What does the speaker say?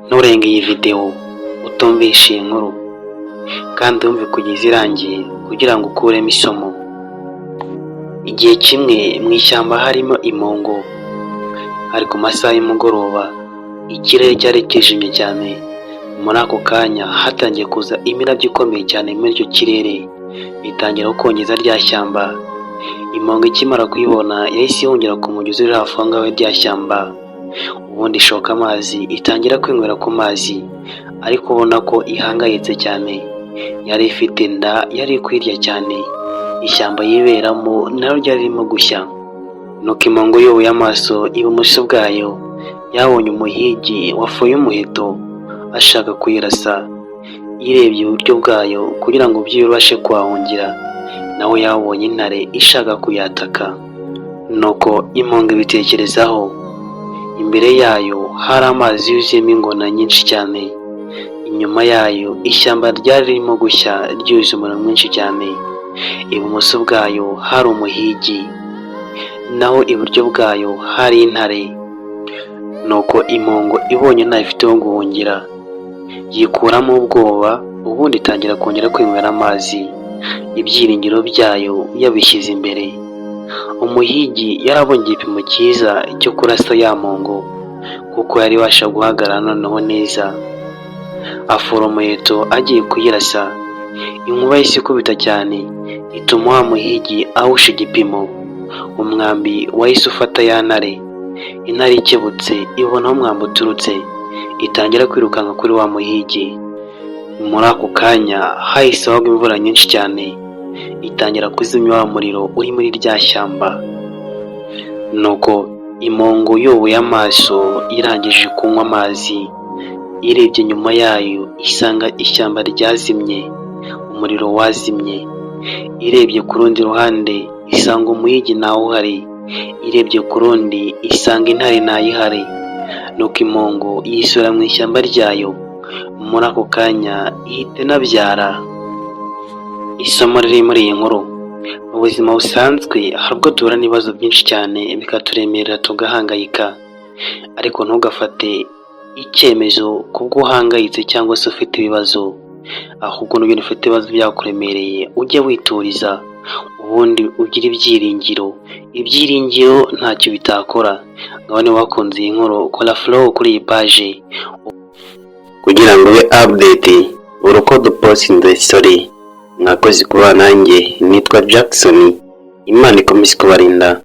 Nturenge iyi videwo utumvishe iyi nkuru, kandi wumve kugeza irangiye kugira ngo ukuremo isomo. Igihe kimwe mu ishyamba harimo impongo. Hari ku masaha y'umugoroba, ikirere cyari kijimye cyane. Muri ako kanya hatangiye kuza imirabyo ikomeye cyane muri icyo kirere, itangira gukongeza rya shyamba. Impongo ikimara kuyibona yahise ihungira ku mugezi uri hafi aho ngaho rya shyamba, ubundi ishoka amazi, itangira kwinywera ku mazi, ariko ubona ko ihangayitse cyane. Yari ifite inda yari kwirya cyane, ishyamba yiberamo naryo ryari ririmo gushya. Nuko impongo yubuye amaso ibumoso bwayo, yabonye umuhigi wafoye umuheto ashaka kuyirasa. Irebye iburyo bwayo kugira ngo byibura ibashe kuhahungira, nawe yabonye intare ishaka kuyataka. Nuko impongo ibitekerezaho. Imbere yayo hari amazi yuzuyemo ingona nyinshi cyane, inyuma yayo ishyamba ryari ririmo gushya ryuzuye umuriro mwinshi cyane, ibumoso bwayo hari umuhigi, naho iburyo bwayo hari intare. Nuko impongo ibonye ntayo ifite ho guhungira, yikuramo ubwoba, ubundi itangira kongera kwinywera amazi, ibyiringiro byayo yabishyize imbere. Umuhigi yarabonye igipimo cyiza cyo kurasa ya mpongo, kuko yari ibasha guhagarara noneho neza. Afora umuheto agiye kuyirasa, inkuba yahise ikubita cyane ituma wa muhigi ahusha igipimo. Umwambi wahise ufata ya ntare. Intare ikebutse ibona aho umwambi uturutse, itangira kwirukanka kuri wa muhigi. Muri ako kanya hahise hagwa imvura nyinshi cyane, itangira kuzimya wa muriro uri muri rya shyamba. Nuko impongo yubuye amaso irangije kunywa amazi, irebye inyuma yayo isanga ishyamba ryazimye, umuriro wazimye. Irebye ku rundi ruhande isanga umuhigi ntawe uhari, irebye ku rundi isanga intare ntayihari. Nuko impongo yisubira mu ishyamba ryayo, muri ako kanya ihita inabyara. Isomo riri muri iyi nkuru: mu buzima busanzwe hari ubwo duhura n'ibibazo byinshi cyane bikaturemerera tugahangayika, ariko ntugafate icyemezo kubwo uhangayitse cyangwa se ufite ibibazo. Ahubwo n'ubwo ufite ibibazo byakuremereye, ujye wituriza, ubundi ugire ibyiringiro. Ibyiringiro ntacyo bitakora. Ngaho niba wakunze iyi nkuru, kora follow kuri iyi page kugira ngo ube update buri uko dupostinze story. Mwakoze kuba nanjye, nitwa Jackson. Imana ikomeze kubarinda.